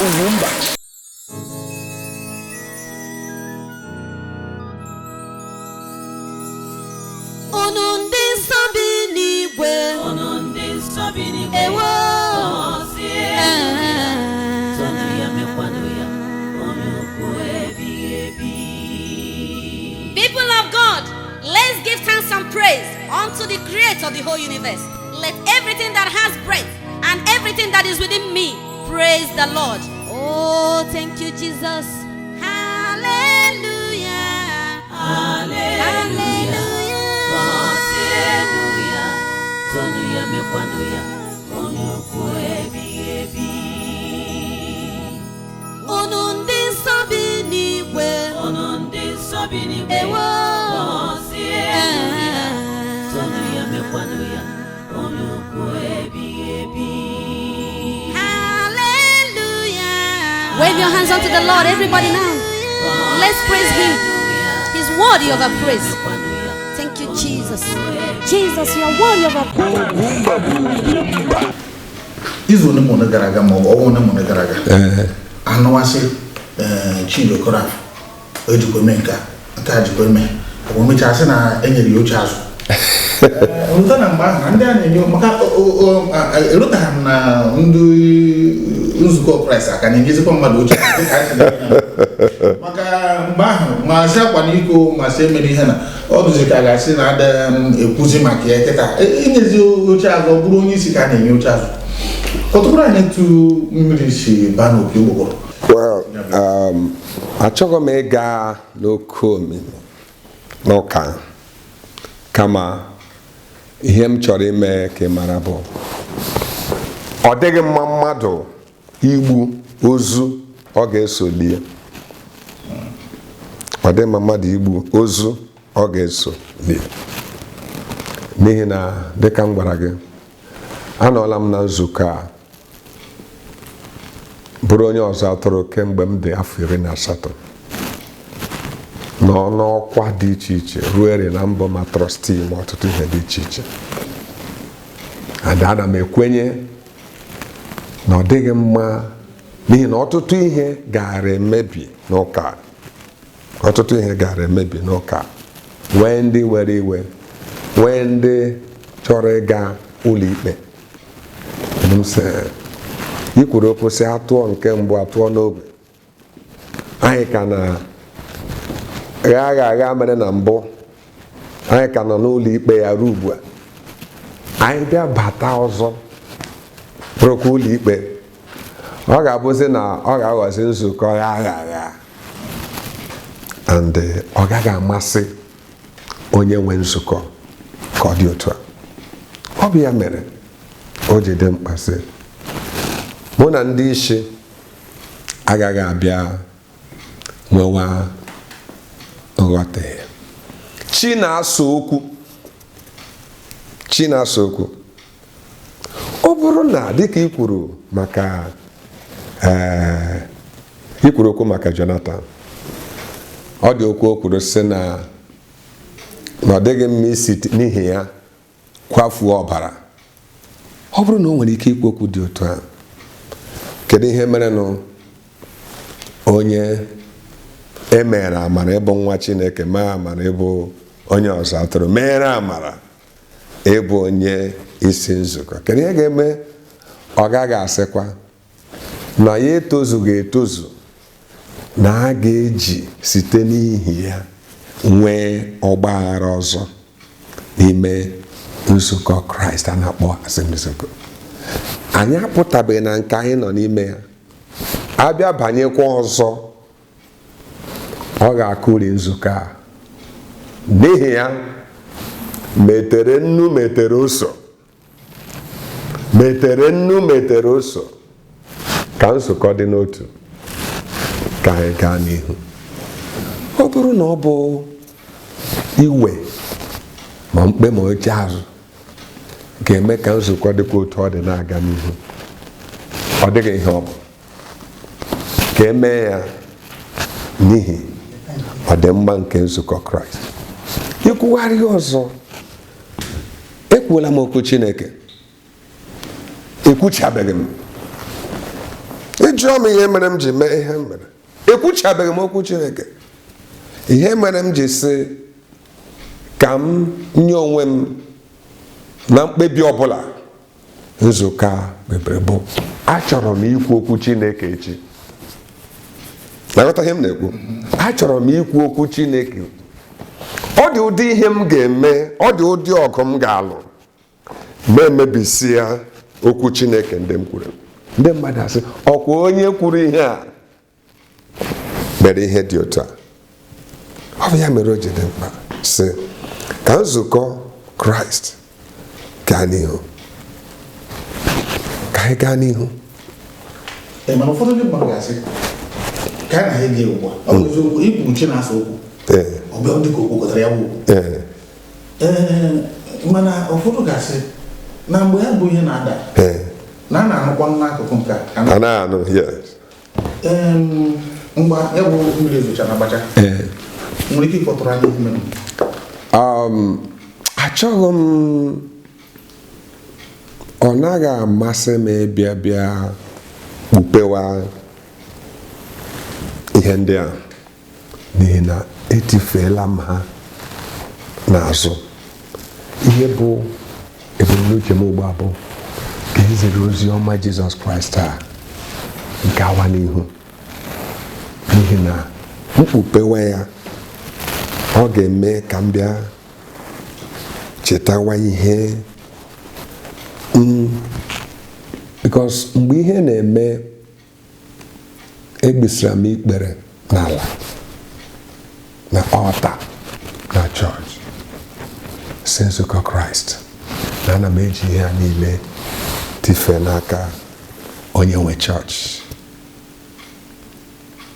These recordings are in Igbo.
Ugwumba. Unu ndị nsọ bi n'igwe. Unu ndị nsọ bi n'igwe, Ewo. gọzienụ ya, tonu ya, mekwanụ ya, onye ukwu ebighị ebi. People of God, let's give thanks and praise unto the creator of the whole universe. Let everything that has breath and everything that is within me praise the Lord. Oh, thank you, Jesus. Hallelujah. Haleluya, Hallelujah. gọzienụ ya, tonu ya, mekwanụ ya, onye ukwu ebighị ebi. Unu ndị nsọ bi n'igwe. Unu ndị nsọ bi n'igwe, Ewo. gọzienụ ya, tonu ya, mekwanụ ya, onye ukwu ebighị ebi. Hallelujah. Wave your hands unto the Lord, everybody now. Let's praise Him. He's worthy of our praise. Thank you, Jesus. Jesus, you are worthy of our praise. Izu one ma one gara aga, ma ọ bụ ọnwa one ma one gara aga, anụwasị ee Chidi Okorafor ejikwa eme nke a, nke a jikwa eme, ọ bụ mechaa sị na enyere ya oche azụ. Ee, rute na mgbe ahụ na ndị a na-enye maka erutaghị m na ndị nzukọ Kraịst aka na-enyezikwa mmadụ oche azụ dịka anyị si na-enye ya. Maka mgbe ahụ ma sị akwa n'iko ma sị emere ihe na ọ dụzi ka a ga-asị na ada m ekwuzi maka ya kịta. Inyezi oche azụ, ọ bụrụ onye isi ka a na-enye oche azụ. Kọtụkwara anyị etu mmiri si baa n'opi ụgbọgọrọ. Well, achọghị m ịga n'oke omimi n'ụka, kama ihe m chọrọ ime ka ị mara bụ ọ dịghị mma mmadụ igbu ozu ọ ga-eso lie. Ọ dịghị mma mmadụ igbu ozu ọ ga-eso lie, n'ihi na dịka m gwara gị, anọọla m na nzukọ a bụrụ onye ọzọ atụrụ kemgbe m dị afọ 18, nọ n'ọkwa dị iche iche ruo ere na mbụ ma trustee ma ọtụtụ ihe dị iche iche. Ada ana m ekwenye na ọ dịghị mma, n'ihi na ọtụtụ ihe gaara emebi n'ụka, ọtụtụ ihe gaara emebi n'ụka, nwee ndị were iwe, nwee ndị chọrọ ịga ụlọ ikpe. M sị ikwuru okwu sị atụọ nke mbụ atụọ n'ogbe anyị ka na gha agha agha mere na mbụ, anyị ka nọ n'ụlọ ikpe ya ruo ugbu a. Anyị bịa bata ọzọ bụrụkwa ụlọ ikpe, ọ ga-abụzi na ọ ga-aghọzi nzukọ gha agha agha, and ọ gaghị amasị onye nwe nzukọ ka ọ dị otu a. Ọ bụ ya mere o ji dị mkpa sị mụ na ndị isi agaghị abịa nwewa nghọtahie. Chi na-asa okwu, chi na-asa okwu. Ọ bụrụ na dịka i kwuru maka i kwuru okwu maka Jonathan, ọ dị okwu o kwuru sị na ọ dịghị mma isi n'ihi ya kwafuo ọbara. Ọ bụrụ na o nwere ike ikwu okwu dị otu a, kedu ihe merenụ onye emere amara ịbụ nwa Chineke, mee amara ịbụ onye ọzọ atụrụ, mere amara ịbụ onye isi nzukọ, kedu ihe ga-eme ọ gaghị asịkwa na ya etozughị etozu na a ga-eji site n'ihi ya nwee ọgba aghara ọzọ n'ime nzukọ Kraịst a na-akpọ Assemblies of God? Anyị apụtabeghị na nke anyị nọ n'ime ya, abịa banyekwa ọzọ, ọ ga-akụri nzukọ a. N'ihi ya, metere nnu metere ose, metere nnu metere ose, ka nzukọ dị n'otu, ka anyị gaa n'ihu. Ọ bụrụ na ọ bụ iwe ma mkpe ma oche azụ ga-eme ka nzukọ dịkwa otu ọ dị na-aga n'ihu, ọ dịghị ihe ọ bụ ka emee ya n'ihi ọdịmma nke nzukọ Kraịst. Ikwugharị ọzọ, ekwuola m okwu Chineke, ekwuchabeghị m. Ị Ịjụọ m ihe mere m ji mee ihe m mere, ekwuchabeghị m okwu Chineke. Ihe mere m ji sị ka m nye onwe m na mkpebi ọbụla nzukọ a kpebiri bụ achọrọ m ikwu okwu Chineke echi. Na-aghọta ihe m na-ekwu? Achọrọ m ikwu okwu Chineke. Ọ dị ụdị ihe m ga-eme, ọ dị ụdị ọgụ m ga-alụ ma emebisia okwu Chineke ndị m kwuru. Ndị mmadụ asị, ọkwa onye kwuru ihe a mere ihe dị otu a. Ọ bụ ya mere o ji dị mkpa sị ka nzukọ Kraịst gaa n'ihu, ka anyị gaa n'ihu. Ee, mana ụfọdụ ndị mmadụ ga-asị ka a na-ege ugbu a, ọ bụ eziokwu ikwu chi na-asa okwu, ọ bịa dị ka okwu kọtara ya bụ okwu. Ee, mana ụfọdụ ga-asị na mgbe ya bụ ihe na-ada na a na-anụkwa n'akụkụ nke a. A na-anụ, yes. Mgbe ya bụ mmiri ezocha na agbacha, nwere ike ịkọtụrụ anyị ihe mere? Achọghị m, ọ naghị amasị m ịbịa bịa kpupewa ihe ndị a, n'ihi na etifeela m ha n'azụ. Ihe bụ ebumnuche m ugbu a bụ ka eziri ozi ọma Jizọs Kraịst a gawa n'ihu, n'ihi na mkpupewa ya ọ ga-eme ka m bịa chetawa ihe because mgbe ihe na-eme egbesara m ikpere n'ala na ọta na chọọchị, si nzukọ Kraịst na ana m eji ihe a niile tifee n'aka onye nwe chọọchị.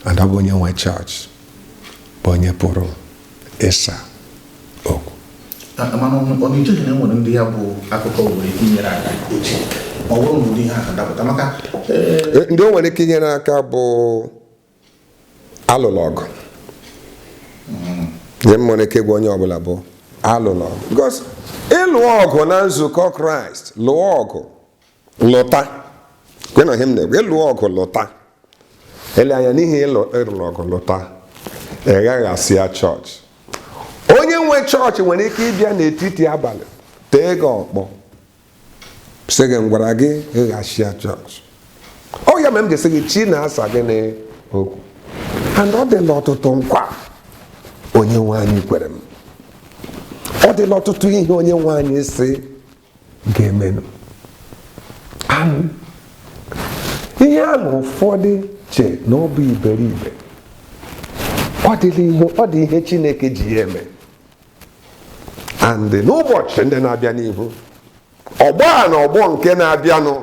And ọ bụ onye nwe chọọchị bụ onye pụrụ ịsa okwu. Mana ọ na-echeghị na e nwere ndị ya bụ akụkọ nwere ike inyere aka echi ma ọ bụrụ na ụdị ihe ahụ dapụta maka Ndị o nwere ike inyere aka bụ alụlụ ọgụ. Ihe m nwere ike ịgwa onye ọbụla bụ alụlụ ọgụ, because ịlụ ọgụ na nzukọ Kraịst, lụọ ọgụ lụta, kwe na ihe m na-ekwu, ịlụ ọgụ lụta, ele anya n'ihi ịlụ ọgụ lụta, ị gaghị asị ya chọọchị. Onye nwe chọọchị nwere ike ịbịa n'etiti abalị tee gị ọkpọ sị gị ngwara gị ịghachia chọọchị. Ọ ya mere m ji sị gị chi na-asa gị n'okwu. And ọ dịla ọtụtụ nkwa onye nwe anyị kwere m, ọ dịla ọtụtụ ihe onye nwe anyị sị ga-emenụ. And ihe ahụ ụfọdụ che na ọ bụ iberibe, ọ dịla ihe, ọ dị ihe Chineke ji ya eme. And n'ụbọchị ndị na-abịa n'ihu, ọgbọ a na ọgbọ nke na-abịanụ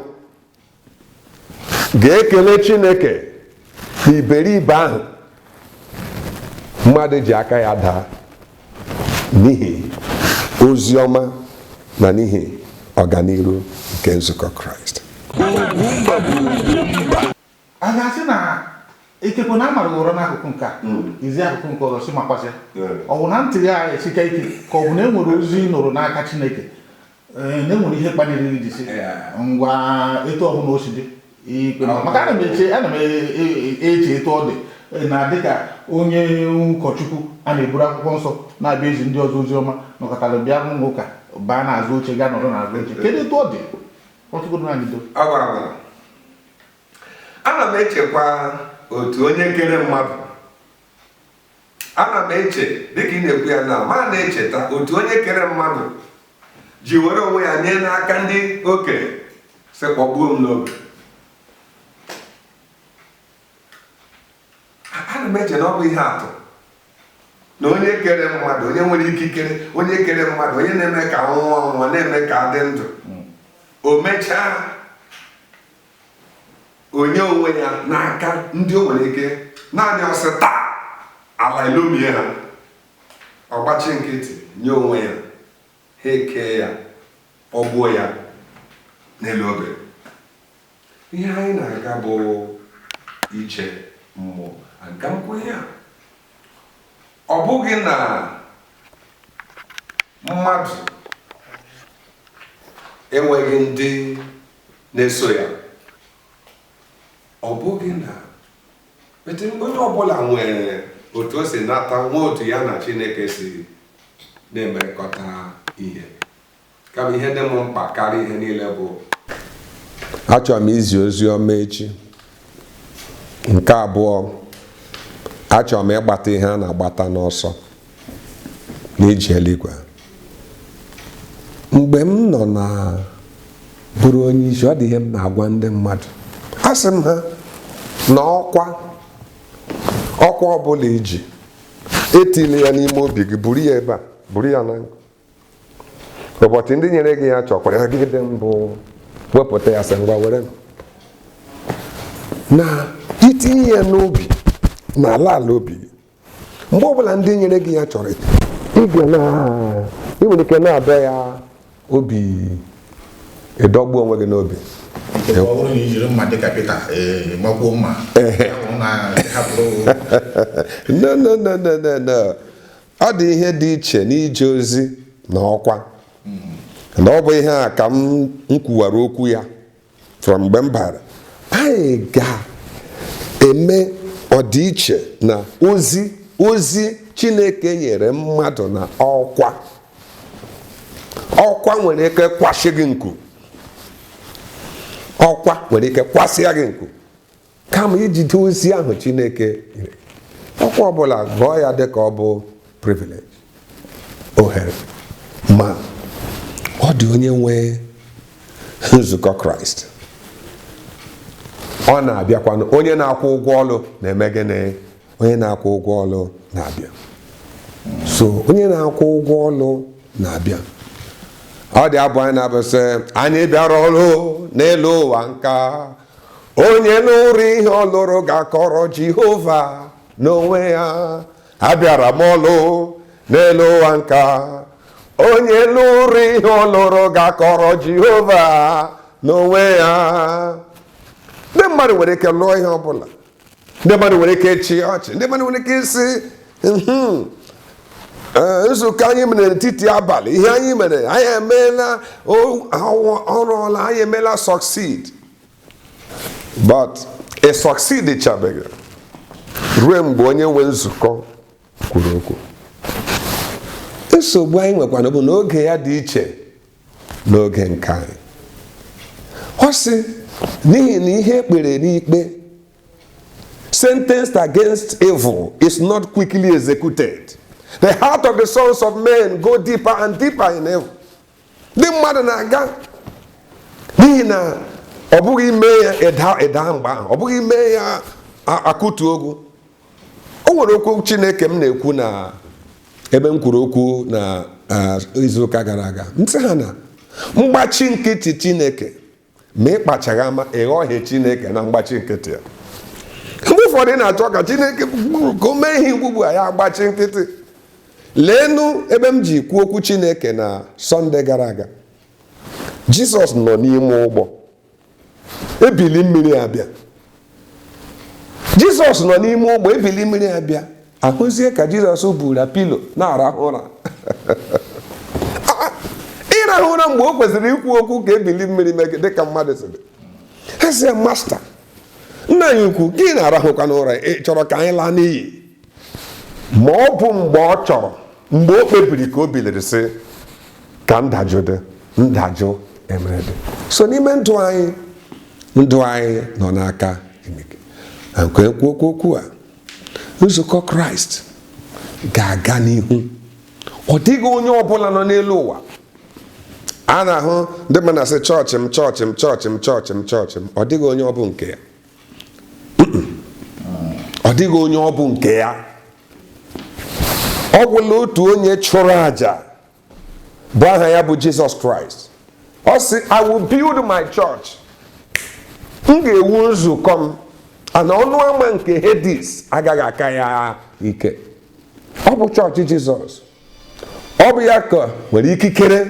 ga-ekele Chineke na iberibe ahụ mmadụ ji aka ya daa n'ihi ozi ọma na n'ihi ọganiru nke nzukọ Kraịst. A ga-asị na ikekwe na amara ụra n'akụkụ nke a, izi akụkụ nke ọzọ si makwasị ọ bụ na ntị ya esika ike, ka ọ bụ na e nwere ozi ị nụrụ n'aka Chineke, na e nwere ihe kpaliri iji si ngwa etu ọbụla o si dị ikpe. Maka ana m eche ana m eche etu ọ dị na dịka onye ụkọchukwu a na-eburu akwụkwọ nsọ na-abịa ezi ndị ọzọ ozi ọma, nọkọtara bịa n'ụlọ ụka baa n'azụ oche gaa nọrọ n'azụ oche, kedu etu ọ dị? Ọtụgoro anyị do. Ana m echekwa otu onye kere mmadụ, ana m eche dịka ị na-ekwu ya na ma na-echeta otu onye kere mmadụ ji were onwe ya nye n'aka ndị okenye sị kpọgbuo m n'oge. Ana m eche na ọ bụ ihe atụ na onye kere mmadụ, onye nwere ikikere, onye kere mmadụ, onye na-eme ka nwụọ ọnwụọ, na-eme ka adị ndụ, o mechaa onye onwe ya n'aka ndị o nwere ike naanị ọsị taa ala elomie ha, ọgbachi nkịtị nye onwe ya, ha eke ya, kpọgbuo ya n'elu obe. Ihe anyị na-aga bụ ije mmụọ. Aga m kwuo ihe a, ọ bụghị na mmadụ enweghị ndị na-eso ya. Ọ bụghị na but onye ọbụla nwere otu o si nata nwa, otu ya na Chineke si na-emekọta ihe. Kama ihe dị m mkpa karịa ihe niile bụ achọrọ m izi ozi ọma echi. Nke abụọ, achọrọ m ịgbata ihe a na-agbata n'ọsọ n'ije eluigwe. Mgbe m nọ na bụrụ onye isi, ọ dị ihe m na-agwa ndị mmadụ. Asị m ha na ọkwa ọbụla iji etile ya n'ime obi gị, buru ya ebe a, buru ya na nkụ. Ụbọchị ndị nyere gị ya chọkwara ya, gị dị mbụ wepụta ya, sị, "Ngwa, were m." Na itinye ya n'obi, n'ala ala obi gị, mgbe ọbụla ndị nyere gị ya chọrọ ịbịa na ị nwere ike na-abịa ya, obi ịdọgbu onwe gị n'obi. Ọ bụrụ na i jiri mma dịka Pita, ee, makwuo mma ya bụrụ na hapụrụ. No, no, no, no, no, no. Ọ dị ihe dị iche n'ije ozi na ọkwa, na ọ bụ ihe a ka m kwuwara okwu ya from mgbe m bara. Anyị ga-eme ọdịiche na ozi Chineke nyere mmadụ na ọkwa. Ọkwa nwere ike kwasị gị nku, ọkwa nwere ike kwasịa gị nku, kama ijide ozi ahụ Chineke nyere. Ọkwa ọbụla, gụọ ya dị ka ọ bụ privilege, ohere, ma ọ dị onye nwe nzukọ Kraịst ọ na-abịakwanụ. Onye na-akwụ ụgwọ ọlụ na-eme gịnị? Onye na-akwụ ụgwọ ọlụ na-abịa. So onye na-akwụ ụgwọ ọlụ na-abịa. Ọ dị abụ anyị na-abụ, sị, "Anyị bịara ọlụ n'elu ụwa nka, onye lụrụ ihe ọ lụrụ ga-akọrọ Jehova n'onwe ya. Abịara m ọlụ n'elu ụwa nka, onye lụrụ ihe ọ lụrụ ga-akọrọ Jehova n'onwe ya." Ndị mmadụ nwere ike lụọ ihe ọbụla, ndị mmadụ nwere ike ịchị ọchị, ndị mmadụ nwere ike isi, Nzukọ anyị mere n'etiti abalị, ihe anyị mere, anyị emeela ọrụ ọla, anyị emeela succeed." But ị succeed chabeghị ruo mgbe onye nwe nzukọ kwuru okwu. Nsogbu anyị nwekwana bụ na oge ya dị iche n'oge nke anyị. Ọ sị n'ihi na ihe ekpere n'ikpe, sentenced against evil, is not quickly executed. The heart of the sons of men go deeper and deeper in evil. Ndị mmadụ na-aga n'ihi na ọ bụghị ime ya ịda ịda mgbe ahụ, ọ bụghị ime ya akụtu ogwu. O nwere okwu Chineke m na-ekwu na ebe m kwuru okwu na izuụka gara aga. M sị ha na mgbachi nkịtị Chineke, ma ị kpachaghị ama, ịghọghị Chineke na mgbachi nkịtị ya. Mgbe ụfọdụ ị na-achọ ka Chineke ka o mee ihe ugbu a, ya agbachi nkịtị. Leenụ ebe m ji kwuo okwu Chineke na Sọnde gara aga. Jizọs nọ n'ime ụgbọ, ebili mmiri abịa. Jizọs nọ n'ime ụgbọ, ebili mmiri abịa. Ahụzie ka Jizọs buru pillow na-arahụ ụra. Ịrahụ ụra mgbe o kwesịrị ikwu okwu ka ebili mmiri mee dịka mmadụ sịrị. Ha sị ya, "Master, nna anyị ukwu, gị na-arahụkwa n'ụra? Ị chọrọ ka anyị laa n'iyi?" Ma ọ bụ mgbe ọ chọrọ, mgbe o kpebiri ka o biliri sị ka ndajụ dị, ndajụ emere dị. So n'ime ndụ anyị, ndụ anyị nọ n'aka Chineke. Na nke ekwu okwu a, nzukọ Kraịst ga-aga n'ihu. Ọ dịghị onye ọbụla nọ n'elu ụwa a na-ahụ ndị mmadụ na-asị, "Chọọchị m, chọọchị m, chọọchị m, chọọchị m, chọọchị m." Ọ dịghị onye ọ bụ nke ya. Ọ dịghị onye ọ bụ nke ya. Ọ gwụla otu onye chụrụ àjà bụ aha ya bụ Jizọs Kraịst. Ọ sị, "I will build my church." M ga-ewu nzukọ m, ana ọnụ ama nke Hades agaghị aka ya ike. Ọ bụ chọọchị Jizọs. Ọ bụ ya ka nwere ikikere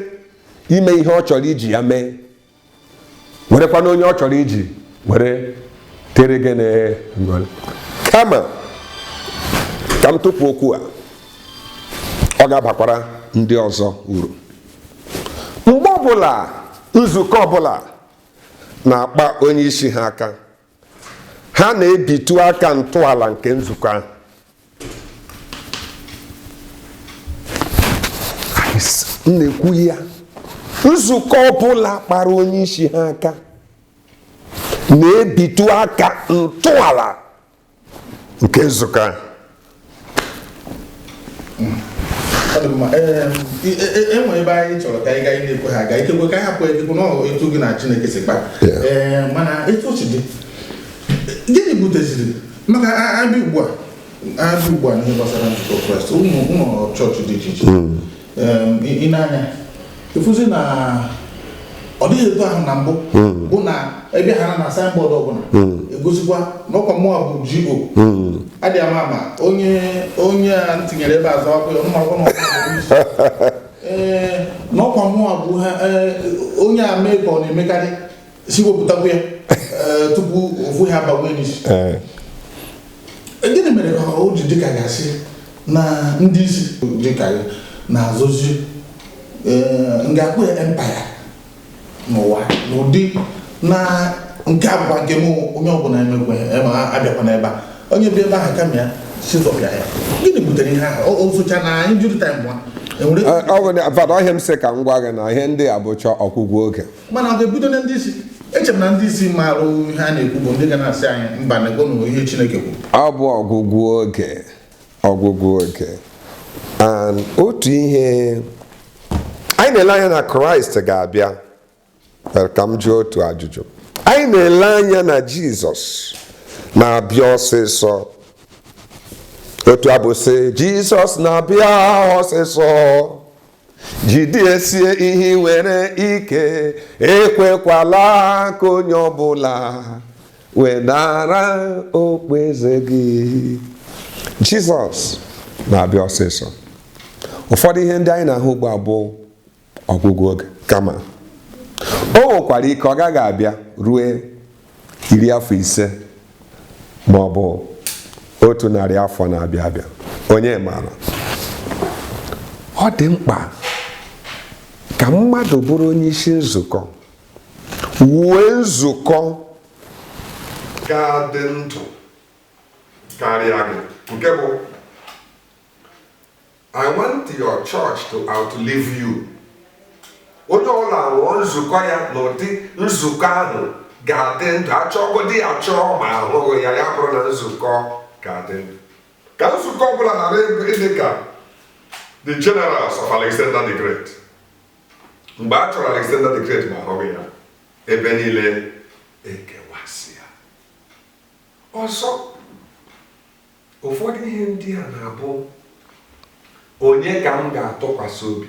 ime ihe ọ chọrọ iji ya mee, werekwana onye ọ chọrọ iji were tere gịnị ngọzi. Kama ka m tụpụ okwu a, ọ ga-abakwara ndị ọzọ uru. Mgbe ọbụla nzukọ ọbụla na-akpa onye isi ha aka, Ha na-ebitu aka ntọala nke nzukọ ahụ. M na-ekwu ya, nzukọ ọbụla kpara onye isi ha aka na-ebitu aka ntọala nke nzukọ ahụ. Ọ dị mma. E nwere ebe anyị chọrọ ka anyị gaa, na-ekwe ha aga, ikekwe ka anyị hapụ ekekwe na ọ etu gị na Chineke si kpa. Ee, mana etu o si dị, gịnị buteziri maka abịa ugbu a n'ihe gbasara nzukọ Kraịst, ụmụ ụmụ chọọchị dị iche iche? Ị na-anya ịfụzi na ọ dịghị etu ahụ na mbụ, bụ na ebe ha na signboard ọbụla egosikwa na ọkwa mụa bụ GO adị ama ama, onye onye a m tinyere ebe azụ akwụ ya ọnụmakwa na ọkwa bụ isi. Ee, na ọkwa mụa bụ ha. Ee, onye a mee ka ọ na-emekarị si wepụtakwu ya, ee, tupu ofu ha abagwe n'isi. Gịnị mere ka o ji dịka gasị na ndị isi dịka gị na-azụzi, ee, m ga-akpọ ya empire n'ụwa, n'ụdị na nke a bụkwa nke m, onye ọbụla emekwe ma abịakwa n'ebe a, onye bịa ebe ahụ kama ya sizọpịa ya? Gịnị butere ihe ahụ? O socha na anyị juru time nwa enwere. Ọ bụ na ọhịa m sị ka m gwa gị na ihe ndị a bụcha ọgwụgwụ oge. Mana ọ ga-ebido na ndị isi. Eche m na ndị isi maara ihe a na-ekwu bụ ndị ga na-asị anyị mba, na ego ihe Chineke kwuru. Ọ bụ ọgwụgwụ oge, ọgwụgwụ oge. And otu ihe anyị na-ele anya na Kraịst ga-abịa. Ka m jụọ otu ajụjụ. Anyị na-ele anya na Jizọs na-abịa ọsịsọ. Otu abụ sị, "Jizọs na-abịa ọsịsọ, jidesie ihe ị nwere ike, ekwekwala ka onye ọbụla wedara okpueze gị." Jizọs na-abịa ọsịsọ. Ụfọdụ ihe ndị anyị na-ahụ ugbu a bụ ọgwụgwụ oge, kama o nwekwara ike ọ gaghị abịa rue 50 ma ọ bụ 100 afọ na-abịa abịa. Onye maara? Ọ dị mkpa ka mmadụ bụrụ onye isi nzukọ, wue nzukọ ga-adị ndụ karịa gị, nke bụ "I want your church to outlive you." Onye ọbụla rụọ nzukọ ya n'ụdị nzukọ ahụ ga-adị ndụ, achọgodi achọ ma ahụghị ya, ya bụrụ na nzukọ ga-adị ndụ, ka nzukọ ọbụla ghara ịdị ka the generals of Alexander the Great. Mgbe a chọrọ Alexander the Great ma ahụghị ya, ebe niile ekewasịa. Ọzọ, ụfọdụ ihe ndị a na-abụ, onye ka m ga-atụkwasị obi?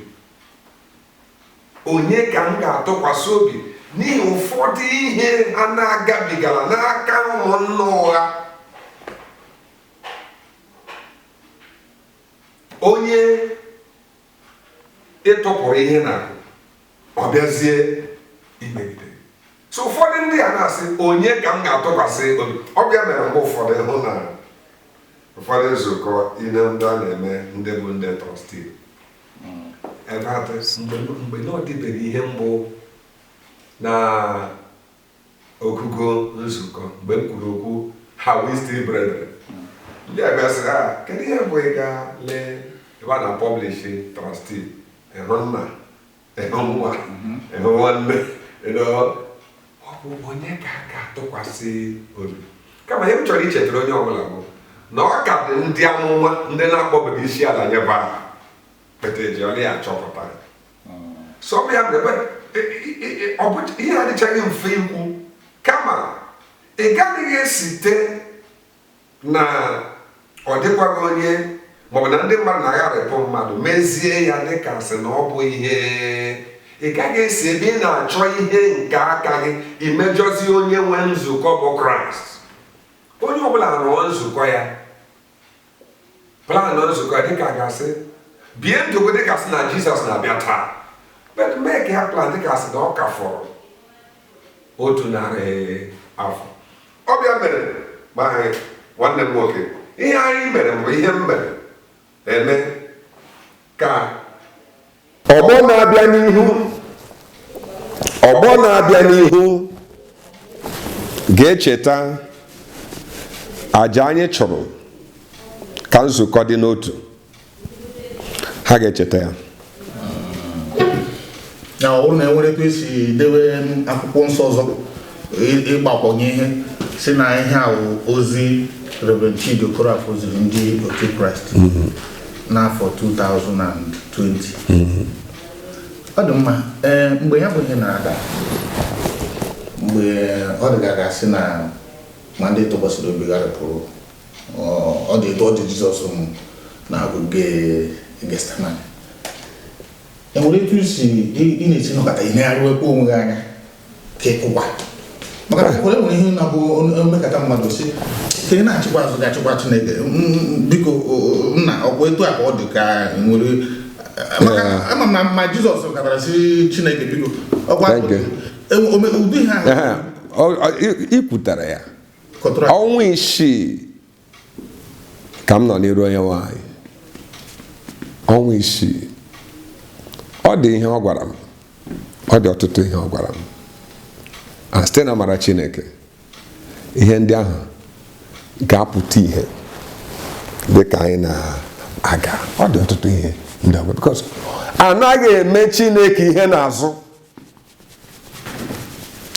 Onye ka m ga-atụkwasị obi? N'ihi ụfọdụ ihe ha na-agabigara n'aka ụmụnna ụgha. Onye ịtụpụrụ ihe na ọ bịazie imegide. So ụfọdụ ndị a na-asị, onye ka m ga-atụkwasị obi? Ọ bịa mere mgbe ụfọdụ hụ na ụfọdụ nzukọ ile ndị a na-eme, ndị bụ ndị trustee ebe atọ, mgbe na ọ dịbeghị ihe mbụ na ogugo nzukọ, mgbe m kwuru okwu "Are we still brethren?", ndị a bịa sị ha, kedu ihe bụ ịga lee ebe a na-publish trustee, ịhụ nna, ịhụ nwa, ịhụ nwanne? Ọ bụ onye ka a ga-atụkwasị obi? Kama ihe m chọrọ ichetara onye ọbụla bụ na ọ ka dị ndị amụma, ndị na-akpọbeghị isi ala nye bara pete ji ọlị ya achọpụta. So ọ bụ ya mere ọ bụ ihe adịchaghị mfe ikwu, kama ị gaghị esite na ọ dịkwaghị onye maọbụ na ndị mmadụ na-agharịpụ mmadụ mezie ya dịka sị na ọ bụ ihe ị gaghị esi ebe ị na-achọ ihe nke aka gị imejọzi onye nwe nzukọ bụ Kraịst. Onye ọbụla rụọ nzukọ ya, plan nzukọ ya dịka gasị, bie ndụ gị dịka sị na Jizọs na-abịa taa, but mee ka ya plan dịka sị na ọ ka fọrọ 100 afọ. Ọ bịa mere ma nwanne m nwoke, ihe anyị mere bụ ihe m mere eme ka ọgbọ na-abịa n'ihu, ọgbọ na-abịa n'ihu ga-echeta. Aja anyị chụrụ ka nzukọ dị n'otu, ha ga-echeta ya. Na ọ bụrụ na enwere etu esi debe akwụkwọ nsọ ọzọ, ịgbakwunye ihe si na ihe a wụ ozi Reverend Chidi Okorafor ziri ndị otu Kraịst n'afọ 2020. Ọ dị mma. Ee, mgbe ya bụ ihe na-ada, mgbe ọ dịga gasị na ma ndị tụkwasịrị obi gharịpụrụ, ọ dị etu ọ dị Jizọs m na ogige Getsemani, enwere etu isi ị na-esi nọkọta ị na-arịwekwa onwe gị anya ka ịkụkwa, maka na ụfọdụ enwere ihe na-abụ mmekọta mmadụ si ka ị na-achịkwa azụ gị achịkwa Chineke, biko nna, ọkwa etu a ka ọ dị ka nwere, maka ama m na ma Jizọs katara si Chineke biko ọkwa Thank you. ụdị ihe ahụ. Ehe, i kwutara ya. Kọtụrụ. Ọnwa 6 ka m nọ n'iru onye nwanyị, ọnwa 6. Ọ dị ihe ọ gwara m, ọ dị ọtụtụ ihe ọ gwara m, a site na amara Chineke, ihe ndị ahụ ga-apụta ihe dị ka anyị na-aga. Ọ dị ọtụtụ ihe ndị ahụ, because anaghị eme Chineke ihe n'azụ,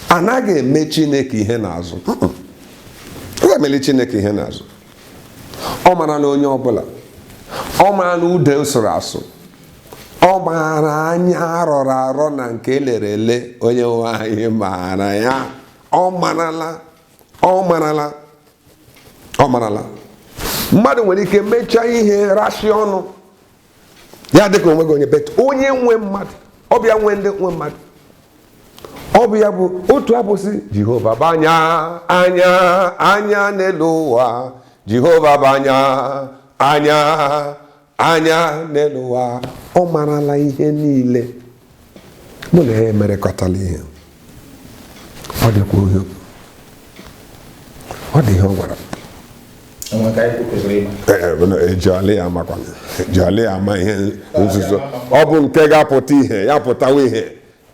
anaghị eme Chineke ihe n'azụ. Mm-mm. Ọ ga-emeli Chineke ihe n'azụ. Ọ mara na onye ọbụla, ọ mara na ude sụrụ asụ, ọ maara anya arọrọ arọ na nke elere ele. Onye nwe anyị maara ya. Ọ marala, ọ marala, ọ marala. Mmadụ nwere ike mechaa ihe rashi ọnụ ya dịka onweghị onye, but onye nwe mmadụ, ọ bịa nwe ndị nwe mmadụ, ọ bụ ya bụ otu abụsị Jehova bụ anya, anya, anya n'elu ụwa. Jehova bụ anya, anya, anya n'elu ụwa. Ọ marala ihe niile. Mụ na ya emerekọtala ihe. Ọ dịkwa ihe, ọ dị ihe ọ gwara m. Enwe ka anyị kwesịrị ịma. Ee, ejiọla ya amakwana, ejiọla ya ama ihe nzuzo. Ọ bụ nke ga-apụta ihe, ya pụtawa ihe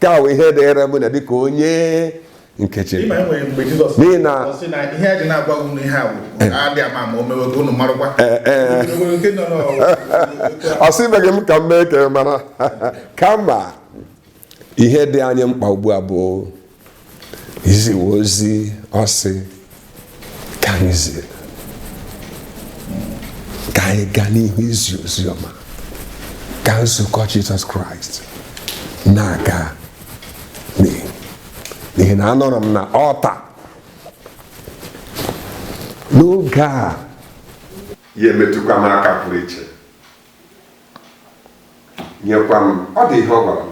ka wụ ihe dịrị mụ na dịka onye nke Ịma Chineke. enwere mgbe Jizọs N'ihi na- ọ sị na ihe a ji na-agwa unu ihe a bụ adị ama ma o mewe ka unu marakwa. Nwere nke nọ Ọ sịbeghị m ka m mee ka ị mara, kama ihe dị anyị mkpa ugbu a bụ iziwe ozi. Ọ sị ka anyị zie, ka anyị gaa n'ihu izi ozi ọma, ka nzukọ Jizọs Kraịst na-aga n'ihu, n'ihi na anọrọ m na ọta n'oge a. Ya emetụkwa m aka pụrụ iche, nyekwa m. Ọ dị ihe ọ gwara m,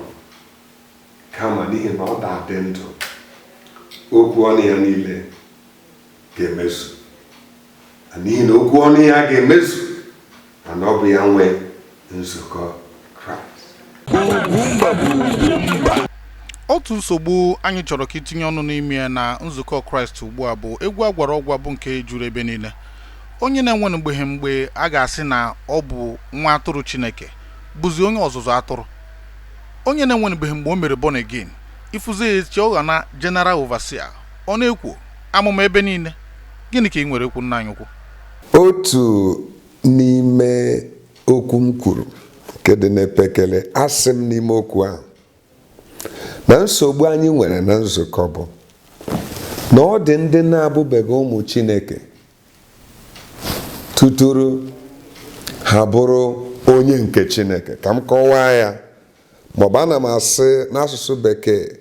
kama n'ihi na ọ na-adị ndụ, okwu ọnụ ya niile ga-emezu. Na n'ihi na okwu ọnụ ya ga-emezu, mana ọ bụ ya nwe nzukọ Kraịst. Otu nsogbu anyị chọrọ ka itinye ọnụ n'ime ya na nzukọ Kraịst ugbu a bụ egwu agwara ọgwa, bụ nke juru ebe niile. Onye na-enwe mgbeghe mgbe a ga-asị na ọ bụ nwa atụrụ Chineke bụzi onye ọzụzụ atụrụ, onye na-enwebeghị mgbe o mere born again, ịfụzi ya echi ọ ga na general overseer, ọ na-ekwo amụma ebe niile. Gịnị ka ị nwere ekwu, nna anyị ukwu? Otu n'ime okwu m kwuru nke dị n'epekele, asị m n'ime okwu ahụ na nsogbu anyị nwere na nzukọ bụ na ọ dị ndị na-abụbeghị ụmụ Chineke tuturu ha bụrụ onye nke Chineke. Ka m kọwaa ya, maọbụ ana m asị n'asụsụ Bekee,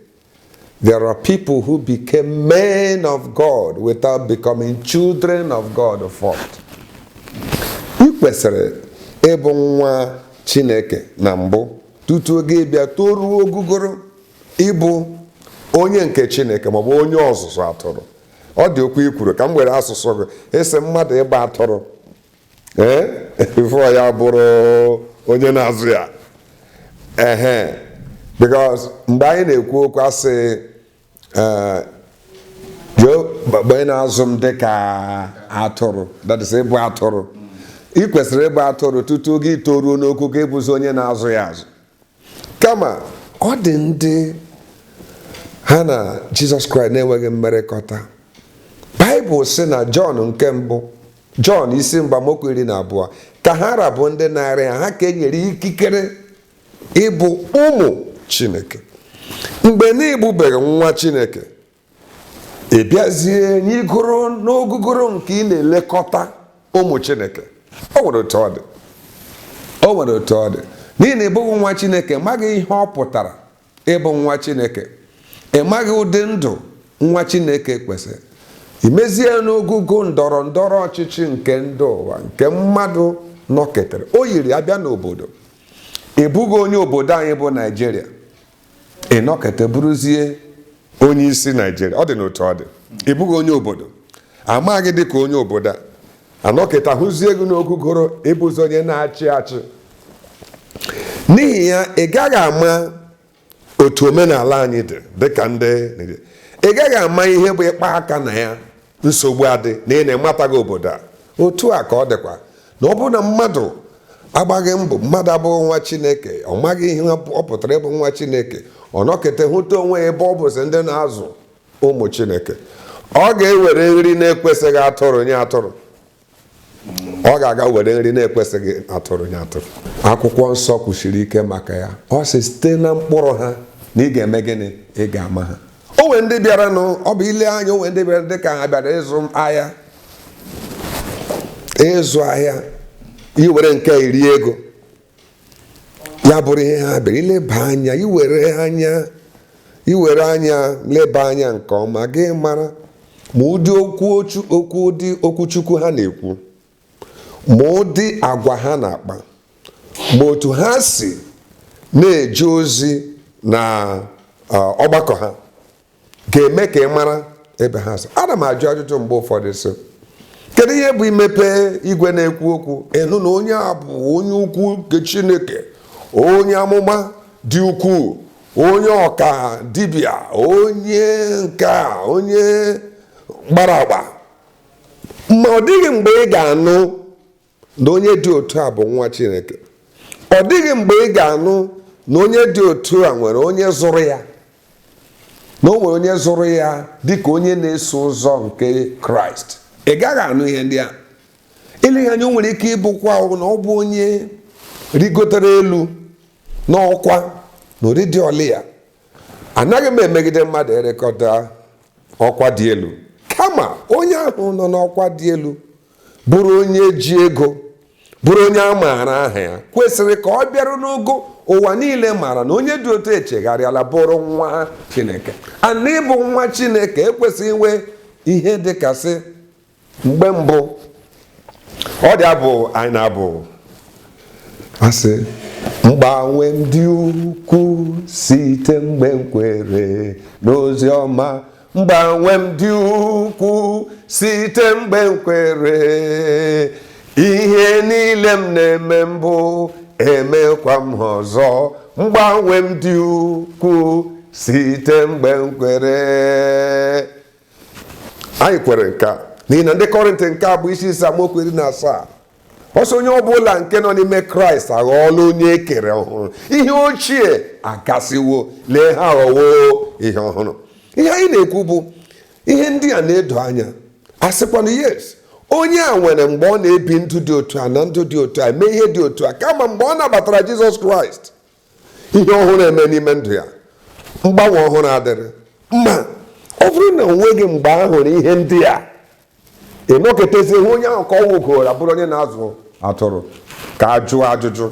there are people who became men of God without becoming children of God first. Ị kwesịrị ịbụ nwa Chineke na mbụ tutu oge bịa toruo ogugoro ịbụ onye nke Chineke maọbụ onye ọzụzụ atụrụ. Ọ dị okwu i kwuru, ka m were asụsụ gị, ịsị mmadụ ịgba atụrụ ee before ya bụrụ onye na-azụ ya. Ehe, because mgbe anyị na-ekwu okwu, asị mgbe na-azụ m dị ka atụrụ, that is ịbụ atụrụ. Ị kwesịrị ịbụ atụrụ tutu gị toruo n'okwu ka ịbụzi onye na-azụ ya azụ. Kama ọ dị ndị ha na Jizọs Kraịst na-enweghị mmerịkọta. Baịbụl sị na Jọn nke mbụ Jọn isi mbụ amaokwu 12, ka ha rabụ ndị naara ya, ha ka e nyere ikikere ịbụ ụmụ Chineke. Mgbe na-ebubeghị nwa Chineke, ị bịazie n'igoro n'ogugoro nke ị na-elekọta ụmụ Chineke. O nwere otu ọ dị, o nwere otu ọ dị, n'ihi na ị bụghị nwa Chineke, maghị ihe ọ pụtara ịbụ nwa Chineke, ị maghị ụdị ndụ nwa Chineke kwesịrị imezie n'ogugo ndọrọ ndọrọ ọchịchị nke ndị ụwa nke mmadụ nọketere. O yiri abịa n'obodo, ị bụghị onye obodo anyị bụ Naijiria, ị nọkete bụrụzie onye isi Naijiria. Ọ dị n'otu ọ dị, ị bụghị onye obodo, amaghị dị ka onye obodo a, anọketa hụzie gị n'ogugoro ịbụzi onye na-achị achị. N'ihi ya, ị gaghị ama otu omenala anyị dị dịka ndị Naịjirịa. Ị gaghị ama ihe bụ ịkpa aka na ya nsogbu adị na ị na-emataghị obodo a. Otu a ka ọ dịkwa na ọ bụrụ na mmadụ agbaghị mbọ, mmadụ abụghị nwa Chineke, ọ maghị ihe ọ pụtara ịbụ nwa Chineke, ọ nọkete hụta onwe ya ebe ọ bụzi ndị na-azụ ụmụ Chineke, ọ ga-ewere nri na-ekwesịghị atụrụ nye atụrụ. Ọ ga-aga were nri na-ekwesịghị atụrụ nye atụrụ. Akwụkwọ nsọ kwusiri ike maka ya. Ọ sị site na mkpụrụ ha na ị ga-eme gịnị? Ị ga-ama ha. O nwere ndị bịaranụ, ọ bụ ile anya, o nwere ndị bịara dịka ha bịara ịzụ ahịa, ịzụ ahịa, iwere nke iri ego ya bụrụ ihe ha bịara ileba anya. Iwere anya, iwere anya leba anya nke ọma, gị mara ma ụdị okwu okwu ụdị okwuchukwu ha na-ekwu, ma ụdị agwa ha na-akpa, ma otu ha si na-eje ozi na ọgbakọ ha ga-eme ka ị mara ebe ha si. Ana m ajụ ajụjụ mgbe ụfọdụ sị, kedu ihe bụ imepe igwe na-ekwu okwu ịnụ na onye a bụ onye ukwu nke Chineke, onye amụma dị ukwuu, onye ọka dibịa, onye nka, onye gbara agba, ma ọ dịghị mgbe ị ga-anụ na onye dị otu a bụ nwa Chineke. Ọ dịghị mgbe ị ga-anụ na onye dị otu a nwere onye zụrụ ya, na o nwere onye zụrụ ya dịka onye na-eso ụzọ nke Kraịst. Ị gaghị anụ ihe ndị a. Eleghị anya o nwere ike ịbụkwa na ọ bụ onye rigotere elu n'ọkwa na ụdị dị ọlị ya. Anaghị m emegide mmadụ ịrịkọta ọkwa dị elu, kama onye ahụ nọ n'ọkwa dị elu bụrụ onye ji ego, bụrụ onye a maara aha ya, kwesịrị ka ọ bịaru n'ogo ụwa niile maara na onye dị otu echegharịala bụrụ nwa Chineke. Ana ịbụ nwa Chineke ekwesịghị inwe ihe dịkasị mgbe mbụ ọ dị abụ anyị na-abụ asị, mgbanwe m dị ukwuu site mgbe m kwere n'ozi ọma, mgbanwe m dị ukwuu site mgbe m kwere, ihe niile m na-eme mbụ emekwa m ọzọ, mgbanwe m dị ukwuu site mgbe m kwere. Anyị kwere nke a n'ihi na ndị Kọrịntị nke abụọ isi 5 amaokwu 17, ọ sị onye ọbụla nke nọ n'ime Kraịst aghọọla onye e kere ọhụrụ, ihe ochie agasịwo, lee ha aghọwo ihe ọhụrụ. Ihe anyị na-ekwu bụ ihe ndị a na-edo anya. A sịkwana yes, onye a nwere mgbe ọ na-ebi ndụ dị otu a na ndụ dị otu a, mee ihe dị otu a, kama mgbe ọ nabatara Jizọs Kraịst, ihe ọhụrụ eme n'ime ndụ ya, mgbanwe ọhụrụ adịrị. Ma ọ bụrụ na o nweghị mgbe a hụrụ ihe ndị a, ịnọkọtazi hụ onye ahụ ka ọ wụgoro bụrụ onye na-azụ atụrụ, ka a jụọ ajụjụ.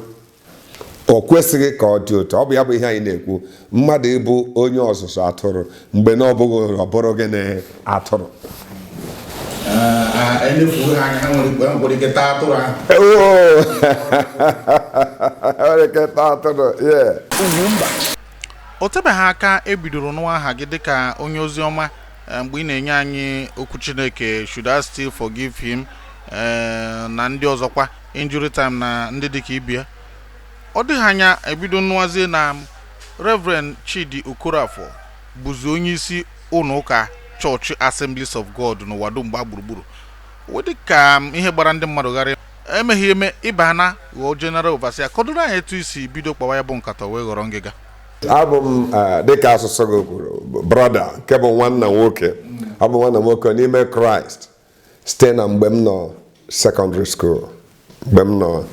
O kwesịghị ka ọ dị otu ọ bụ. Ya bụ ihe anyị na-ekwu, mmadụ ịbụ onye ọzụzụ atụrụ mgbe na ọ bụghị ọ bụrụ gịnị atụrụ. Elefuo ha anya, ha nwere ike taa atụrụ ahụ. Nwere ike taa atụrụ, yeah. O tebeghị aka ebidoro n'ụwa aha gị dịka onye ozi ọma, mgbe ị na-enye anyị okwu Chineke, "Should I Still Forgive Him?" Na ndị ọzọkwa, "Injury Time" na ndị dịka ibia. Ọ dịghị anya ebido nụwazie na Reverend Chidi Okorafor bụzi onye isi ụlọ ụka chọọchị Assemblies of God n'ụwa dum gbaa gburugburu, wee dịka ihe gbara ndị mmadụ ghara emeghị eme ịba na ghọọ General Overseer. Kọdụrụ anyị etu isi bido kpawa ya bụ nkata wee ghọrọ ngịga. Abụ m, dịka asụsụ gị kwuru, brother, nke bụ nwanna nwoke. Abụ nwanna nwoke n'ime Kraịst site na mgbe m nọ secondary school, mgbe m nọ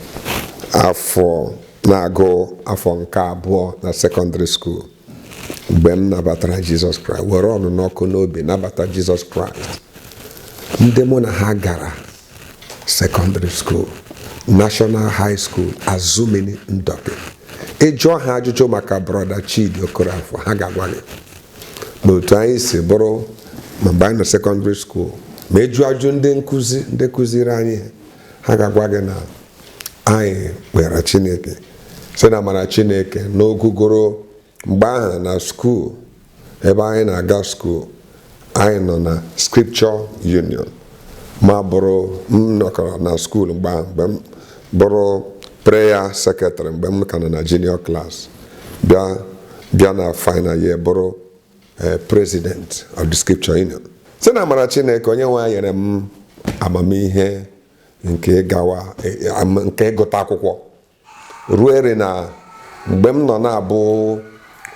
afọ na-agụ afọ nke abụọ na secondary school, mgbe m nabatara Jizọs Kraịst, were ọnụnọ ọkụ n'obi nabata Jizọs Kraịst, ndị mụ na ha gara secondary school, National High School Azumini Ndoki, ịjụọ ha ajụjụ maka Brother Chidi Okorafor, ha ga-agwa gị na otu anyị si bụrụ ma mgbe anyị nọ secondary school. Ma ịjụ ajụ ndị nkụzi, ndị kụziri anyị, ha ga-agwa gị na anyị were Chineke site na amara Chineke n'ogugoro. Mgbe ahụ na school ebe anyị na-aga school, anyị nọ na Scripture Union, ma bụrụ m nọkọrọ na school mgbe ahụ, mgbe m bụrụ prayer secretary mgbe m ka nọ na junior class, bịa bịa na final year bụrụ president of the Scripture Union. Site na amara Chineke, onye nwe anyị nyere m amamihe nke gawa nke ịgụta akwụkwọ ruere na mgbe m nọ na-abụ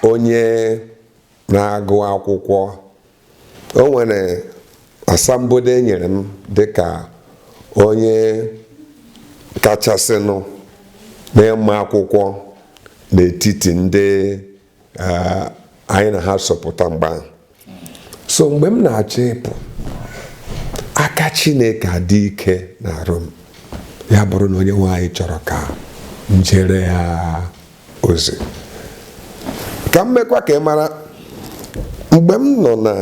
onye na-agụ akwụkwọ, o nwere asambodo e nyere m dịka onye kachasịnụ n'ịma akwụkwọ n'etiti ndị anyị na ha sọpụta mgbe ahụ. So mgbe m na-achọ ịpụ, aka Chineke adị ike na-arụ m, ya bụrụ na onye nwe anyị chọrọ ka m jere ya ozi. Ka m mekwa ka ị mara, mgbe m nọ na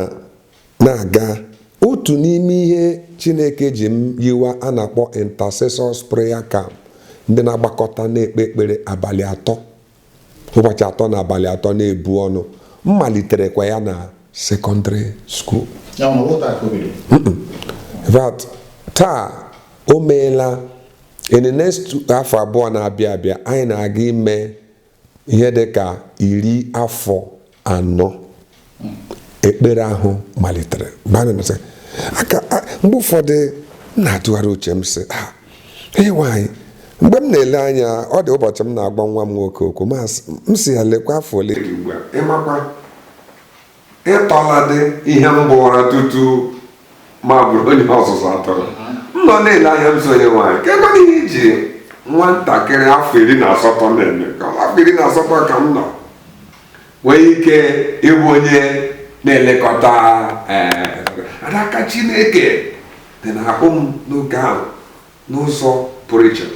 na-aga, otu n'ime ihe Chineke ji m yiwa a na-akpọ Intercessors Prayer Camp, ndị na-agbakọta na-ekpe ekpere abalị 3, ụbọchị 3 na abalị 3 na-ebu ọnụ, m maliterekwa ya na secondary school. Ya ọ bụ taa ka o bidoro? In fact, taa o meela, in the next afọ 2 na-abịa abịa, anyị na-aga ime ihe dị ka 40 ekpere ahụ malitere. Mgbe anyị nọ aka mgbe ụfọdụ m na-atụgharị uche m sị, ah, ee, nwaanyị, mgbe m na-ele anya, ọ dị ụbọchị m na-agba nwa m nwoke okwu, m sị ya, lekwa afọ ole dị ugbu a, ịmakwa ịtọla dị ihe m bụra tutu ma bụrụ onye ọzụzụ atụrụ. M nọ na-ele anya, m sị, onye nwaanyị, kekwana ihe iji nwatakịrị afọ 18 na-eme ka afọ 18 ka m nọ nwee ike ịbụ onye na-elekọta adaka Chineke dị n'ahụ m n'oge ahụ n'ụzọ pụrụ iche.